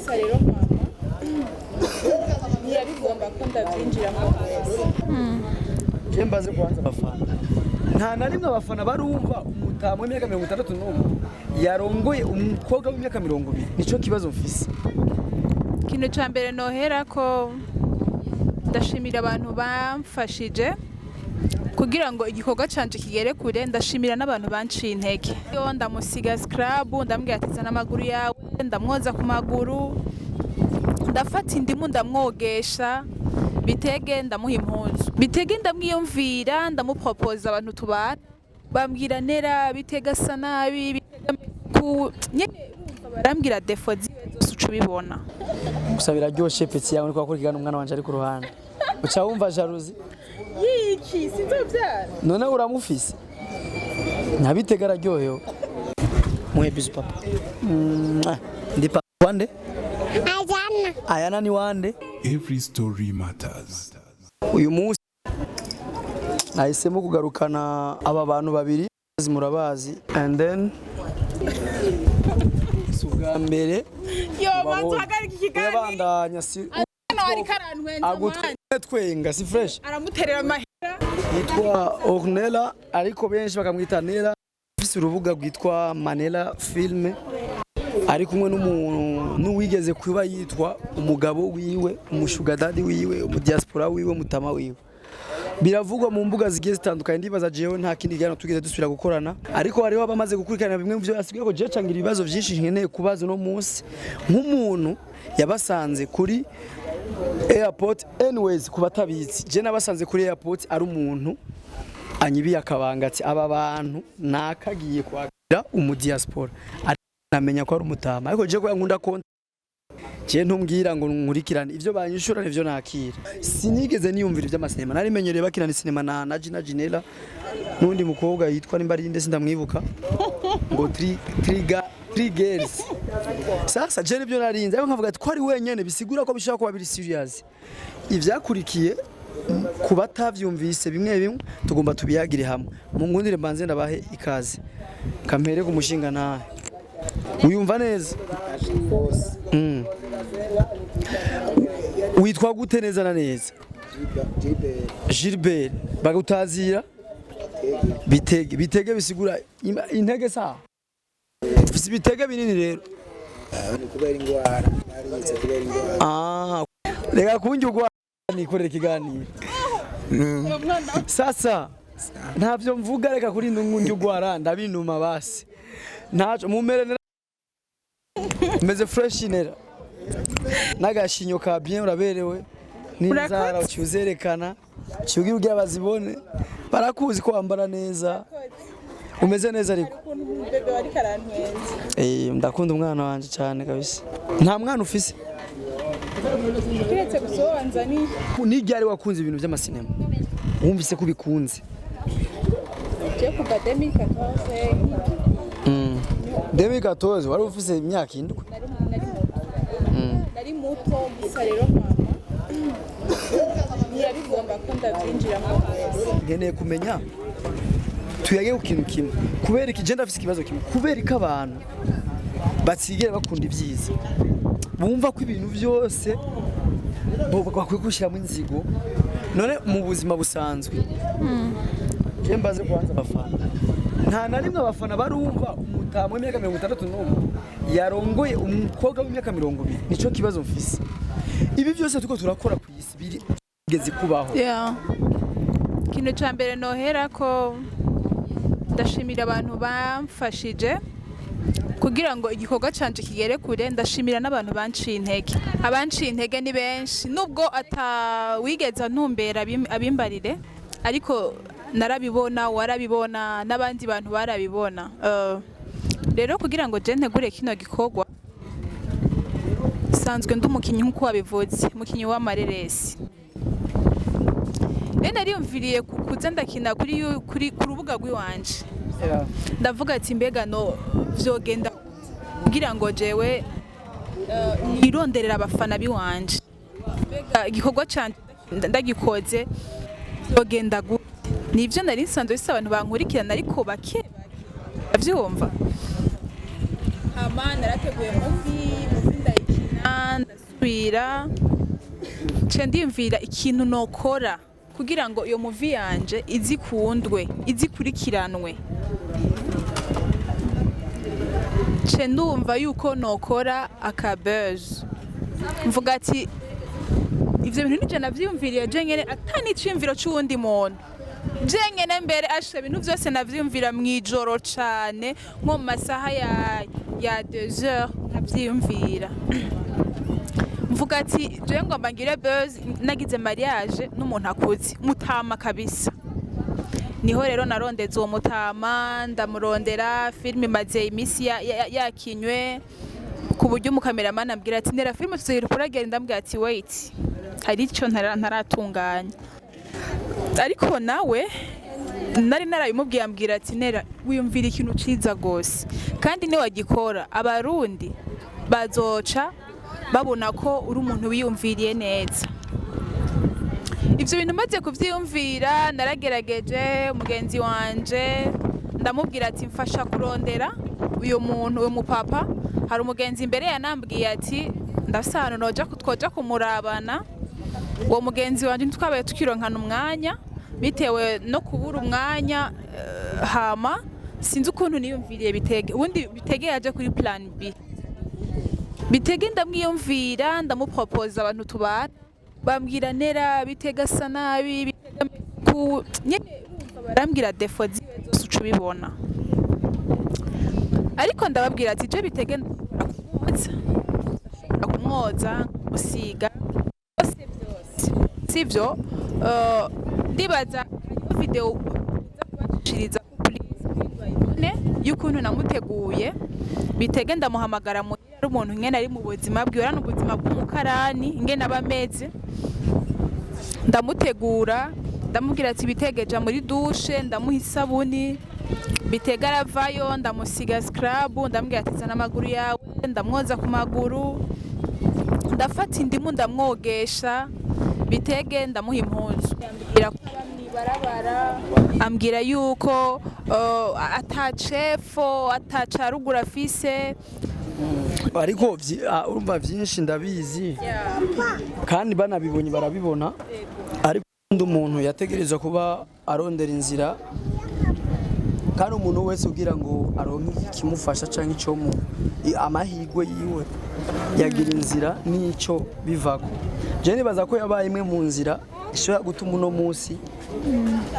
Gusa rero mama ntiyabigomba ko ndabyinjiramo rwose. Je mbaze kwanza abafana, nta na rimwe abafana barumva umutama w'imyaka 61 yarongoye umukobwa w'imyaka 20. Nico kibazo mfise. Ikintu cya mbere nohera ko ndashimira abantu bamfashije kugira ngo igikorwa canje kigere kure, ndashimira n'abantu banciye intege. Yo ndamusiga scrub, ndamubwira ati: "Zana amaguru yawe." Ndamwoza ku maguru, ndafata indimu ndamwogesha bitege, ndamuha impuzu bitege, ndamwiyumvira, ndamupropoza. Abantu tubana bambwira: "Nera, bitege asa nabi, bitege ku nyene." Urumva, barambwira défauts ziwe zose, uca ubibona. Gusa biraryoshe, petit yawe niko wakurikirana umwana wanje ari ku ruhande, uca wumva jalousie. Yiki sinzobyara. None uramufise ntabitega, araryohewe. Muhe bisou, papa. Mwah. Ndi papa wande? Ayana. Ayana ni wande? Every story matters. Uyu munsi nahisemo kugarukana aba bantu babiri, murabazi, and then si ubwa mbere. Yo, manzi, uhagarika ikiganiro. Uyabandanya si Hano ariko arantwenza. Agutwe twenga si fresh. Aramuterera amahera. Yitwa Ornella, ariko benshi bakamwita Nera. Afise urubuga rwitwa Manela Film, ari kumwe n'umuntu n'uwigeze kuba yitwa umugabo wiwe, umu sugar daddy wiwe, umu diaspora wiwe, mutama wiwe. Biravugwa mu mbuga zigiye zitandukanye. Ndibaza jewe nta kindi kiganiro tugeze dusubira gukorana, ariko hariho abamaze gukurikirana bimwe mu byo yasigaye ko. Jewe cangira ibibazo byinshi nkeneye kubaza uno munsi nk'umuntu yabasanze kuri airport. Anyways, ku batabizi, je nabasanze kuri airport ari umuntu anyibiye akabanga, ati: "Aba bantu nakagiye kwakira umu diaspora." Namenya ko ari umutama, ariko je ko nkunda konti, je ntumbwira ngo nkurikirane ivyo banyishura nivyo nakira. Sinigeze niyumvira ivy'amasinema. Nari menyereye bakirana sinema na Gina Ginela n'undi mukobwa yitwa nimba ari nde, sindamwibuka, ngo tri triga three girls. Sasa je nivyo narinze, ariko nkavuga ati ko ari wenyene, bisigura ko bishobora kuba biri serious. Ivyakurikiye, ku batavyumvise bimwe bimwe, tugomba tubiyagire hamwe. Mu ngundire mbanze ndabahe ikaze. Kampere ku mushinga ntahe, wiyumva neza? Witwa gute neza na neza? Gilbert, bagutazira bitege. Bitege bisigura intege. Sa ufise ibitege binini rero. Ni kubera ingwara, nariyitse kubera ingwara. Ah, reka kunjya ugwa nikorera ikiganiro. Sasa ntavyo mvuga, reka kurinda nkunjya ugwara ndabinuma. Basi ntaco mumere meze fresh. Nera n'agashinyo ka bien, uraberewe n'inzara uciye uzerekana, uciye ugira ugira bazibone, barakuzi ko wambara neza, umeze neza ariko. Ukuntu bébé wari karantwenza. Ndakunda umwana wanje cyane kabisa. Nta mwana ufise? Kiretse gusa uwo wanzaniye. N'iryari wakunze ibintu by'amasinema, wumvise ko ubikunze? Je kuva 2014. 2014 wari ufise imyaka 7. Nari muto, nari muto. Gusa rero mama ntiyabigomba ko ndabyinjiramo rwose. Nkeneye kumenya, tuyage ku kintu kimwe. Kubera iki? Je ndafise ikibazo kimwe: kubera ko abantu batigera bakunda ibyiza, bumva ko ibintu byose bakwiye gushyiramo inzigo. None mu buzima busanzwe, je mbaze kwanza abafana, nta na rimwe abafana barumva umutama w'imyaka 61 yarongoye umukobwa w'imyaka 20. Nico kibazo mfise. Ibi byose turiko turakora ku isi biri bigeze kubaho. Yeah. Ikintu cya mbere nohera ko ndashimira abantu bamfashije kugira ngo igikorwa canje kigere kure, ndashimira n'abantu banciye intege. Abanciye intege ni benshi, nubwo atawigeze antumbera abimbarire, ariko narabibona, warabibona, n'abandi bantu barabibona. Rero kugira ngo je ntegure kino gikorwa, sanzwe ndi umukinyi nk'uko wabivuze, umukinyi w'amareresi. Rero nariyumviriye kuza ndakina kuri ku rubuga rw'iwanje. Ndavuga ati: "Mbega no vyogenda kugira ngo jewe nironderera abafana biwanje? Mbega igikorwa canje ndagikoze vyogenda gute?" Nivyo nari nsanzwe bise abantu bankurikirana, ariko bake bake, avyumva. Hama narateguye movie, movie ndayikina. Bira nce ndiyumvira ikintu nokora kugira ngo iyo movie yanje izikundwe, izikurikiranwe. Nce ndumva yuko nokora aka buzz, mvuga ati ivyo bintu nije navyiyumviriye je nyene, ata n'iciyumviro c'uwundi muntu, je nyene. Mbere asha ibintu vyose navyiyumvira mw'ijoro cane, nko mu masaha ya 2 heures nkavyiyumvira. Mvuga ati je ngomba ngire buzz nagize mariage n'umuntu akuze, mutama kabisa. Niho rero narondeza uwo mutama, ndamurondera. Filime imaze iminsi yakinywe, ku buryo umukameramani ambwira ati: "Nera, filime tuzohera kuragera." Ndambwira ati: "Wait, hari icyo ntaratunganya." Ariko nawe nari narabimubwiye, ambwira ati: "Nera, wiyumvira ikintu ciza gose, kandi niwagikora Abarundi bazoca babona ko uri umuntu wiyumviriye neza." Ivyo bintu maze kuvyiyumvira, naragerageje umugenzi wanje, ndamubwira ati: "Mfasha kurondera uyu muntu, uyu mupapa." Hari umugenzi imbere yanambwiye ati: "Ndafise ahantu noja, twoja kumurabana." Uwo mugenzi wanje ntitwabaye tukironkana umwanya, bitewe no kubura umwanya. Hama sinzi ukuntu niyumviriye Bitege. Ubundi Bitege yaje kuri plan B. Bitege ndamwiyumvira, ndamupropoza, abantu tubana bambwira: "Nera, Bitega asa nabi, Bitega ku nyene." Urumva, barambwira défauts ziwe zose uca ubibona, ariko ndababwira ati: "Je Bitege ndashobora kumwoza, ndashobora kumwoza, gusiga byose byose." Sivyo? Ndibaza hariho video nza kubashishiriza, please bayibone, y'ukuntu namuteguye. Bitege ndamuhamagara muhira, ari umuntu ngene ari mu buzima bwiwe, ari ubuzima bw'umukarani ingene aba ameze. Ndamutegura, ndamubwira ati: "Bitege, ja muri douche." Ndamuha isabuni, Bitege aravayo, ndamusiga scrub, ndamubwira ati: "Zana amaguru yawe." Ndamwoza ku maguru, ndafata indimu ndamwogesha. Bitege ndamuha impuzu, ambwira ko aba mw'ibarabara, ambwira yuko atacefo ataca ruguru afise. Ariko urumva byinshi ndabizi, kandi banabibonye barabibona, ariko undi umuntu yategerezwa kuba arondera inzira, kandi umuntu wese ugira ngo aronke ikimufasha cyangwa icyo mu amahirwe yiwe yagira inzira n'icyo bivako. Je nibaza ko yabaye imwe mu nzira ishobora gutuma uno munsi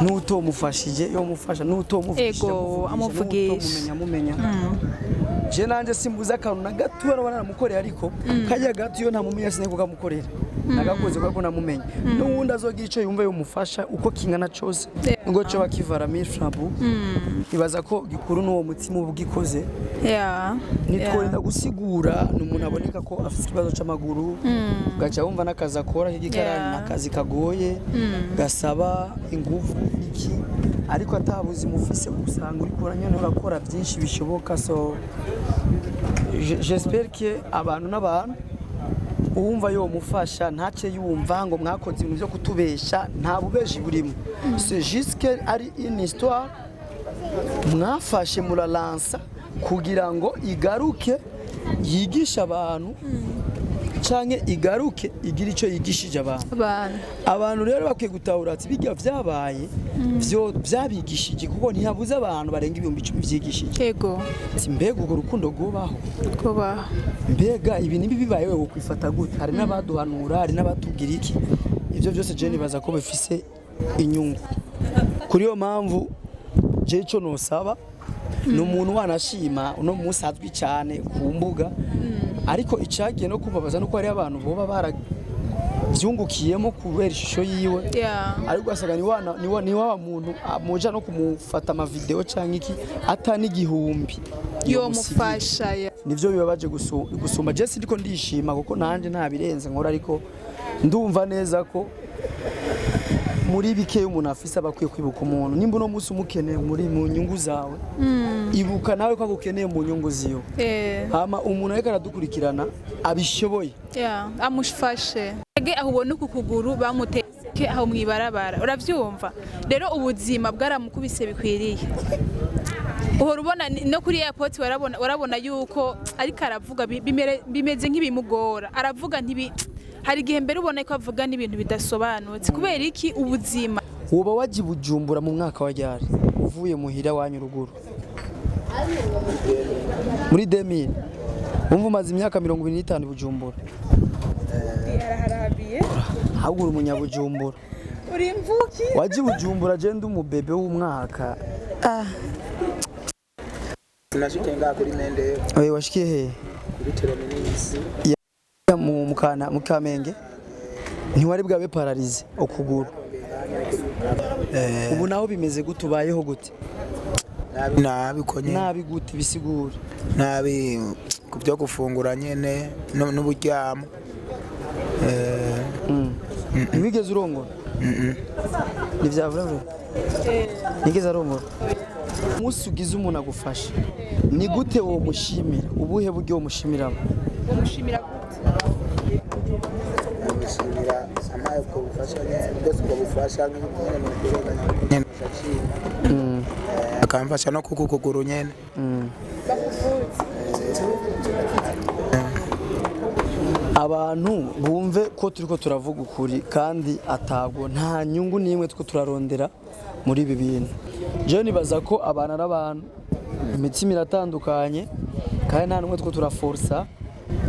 n'utomufashije yomufasha, n'utomuvugishije Ego, amuvugisha. N'utomumenya amumenya. Je nanje simbuze akantu na gato araba naramukoreye, ariko kajya gato iyo ntamumenya sineko kamukorera, nagakoze kubera ko namumenya. N'uwundi azogira ico yumva yomufasha uko kingana cose, ngo co bakivara mifrabu, ibaza ko gikuru n'uwo mutima uba ugikoze. Nitworinda gusigura, ni umuntu aboneka ko afite ikibazo c'amaguru, ugaca wumva n'akazi akora k'igikarani, n'akazi kagoye gasaba inguvu iki, ariko ata buzima ufise usanga uriko uranyene urakora byinshi bishoboka. So j'espère que abantu n'abantu uwumva yomufasha ntace yumva ngo mwakoze ibintu byo kutubesha. Nta bubeshi burimo, c'est juste que ari une histoire mwafashe muralansa kugira ngo igaruke yigishe abantu, canke igaruke igire icyo yigishije abantu. Abantu. Abantu rero bakwiye gutahura ati bijya vyabaye vyo vyabigishije, kuko ntihabuze abantu barenga 10,000 vyigishije. Ati: "Mbega urwo rukundo rwobaho?" Kubaho. "Mbega ibi nibi bibaye, wewe kwifata gute?" Hari n'abaduhanura, hari n'abatubwira iki. Ibyo byose je nibaza ko bifise inyungu. Kuri iyo mpamvu je ico nosaba ni umuntu wanashima uno munsi azwi cyane ku mbuga, ariko icagiye no kubabaza nuko hariho abantu boba baravyungukiyemo kubera ishusho yiwe, ariko ugasanga ni wa muntu muja no kumufata amavideo canke iki, ata n'igihumbi yomusigira. Yomufasha ya. Nivyo bibabaje gusumba. Je sindiko ndishima kuko nanje nta birenze nkora, ariko ndumva neza ko muri bike umuntu afise aba akwiye kwibuka umuntu. Nimba uno munsi umukeneye muri mu nyungu zawe, ibuka nawe ko agukeneye mu nyungu ziwe. Hama umuntu ariko aradukurikirana abishoboye Yeah, amufashe. Ege aho ubona uku kuguru bamuteke aho mwibarabara, uravyumva rero ubuzima bwaramukubise bikwiriye. Uhora ubona no kuri airport warabona yuko ariko aravuga bimeze nk'ibimugora. Aravuga ntibi, hari igihe mbere ubona ko avuga n'ibintu bidasobanutse. Kubera iki? Ubuzima. Woba wajya i Bujumbura mu mwaka wa ryari, uvuye muhira wanyu ruguru? Muri 2000. Wumva umaze imyaka 25 i Bujumbura. Ahubwo uri umunyabujumbura. Uri imvuki. Wajya i Bujumbura je ndi umubebe w'umwaka. Sinashikiye ngaha kuri Mende. Oye, washikiye hehe? Kuri Terminus. Mu mukana mu Kamenge ntiwari bwabe paralysé ukuguru? Ubu naho bimeze gute? Ubayeho gute? Nabi nabi ko nyene. Nabi gute? Bisigura. Nabi ku byo gufungura nyene n'uburyamo. Ntiwigeze urongora? Ntivyavura vura, nigeze arongora. Umunsi ugize umuntu agufasha, ni gute wo mushimira? Ubuhe buryo womushimiramo? Umushimira gute? Namushimira ampaye ubwo bufasha nyene bwose, ubwo bufasha nyene mu kurenganya nyene ndashima. Akamfasha no kuku kuguru nyene. Abantu bumve ko turiko turavuga ukuri kandi atabwo nta nyungu n'imwe two turarondera muri ibi bintu. Jewe nibaza ko abantu ari abantu, imitima iratandukanye, kandi nta n'umwe two turaforsa,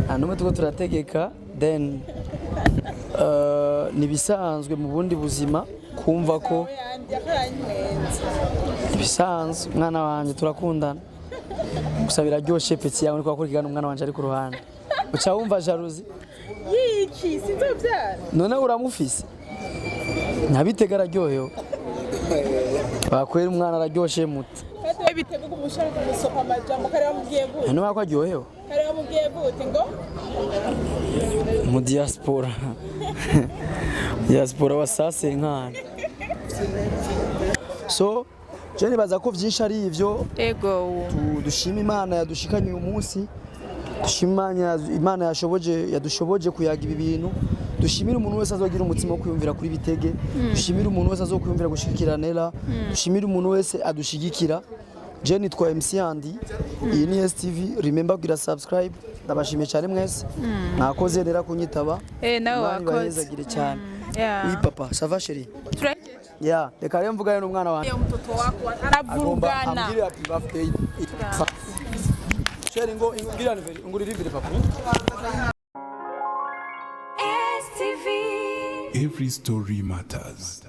nta n'umwe two turategeka. Then ni ibisanzwe mu bundi buzima kumva ko ibisanzwe. Umwana wanjye turakundana gusa biraryoshe. Petit yawe niko wakora ikiganiro, umwana wanje ari ku ruhande, uca wumva jalousie. Yiki sinzobyara. None uramufise nyabitega, araryohewe bakwera, umwana araryoshe muti. Kandi bitega umushaka gusopa amajambo kare wamubwiye gute? None wako aryohewe. Kare wamubwiye gute ngo? Mu diaspora, diaspora wasase nkana. So je nibaza ko vyinshi ari ivyo. Ego. Dushima Imana yadushikanye uyu munsi, dushima Imana yashoboje, yadushoboje kuyaga ibi bintu. Dushimire umuntu wese azogira umutima wo kwiyumvira kuri bitege, dushimire umuntu wese azokwiyumvira gushigikira Nera, dushimire umuntu wese adushigikira. Je nitwa MC Andy, iyi ni STV. Remember kugira subscribe. Ndabashimiye cyane mwese, mwakoze Nera kunyitaba. Nawe Imana wakoze. ibahezagire cyane. Oui papa, ça va chérie? Turahejeje. Yeah, reka rero mvugane n'umwana wanjye. Mtoto wako Agomba aravurugana. ambwire happy birthday. Chérie, ngo ingurire ngurire papa. STV. Every story matters.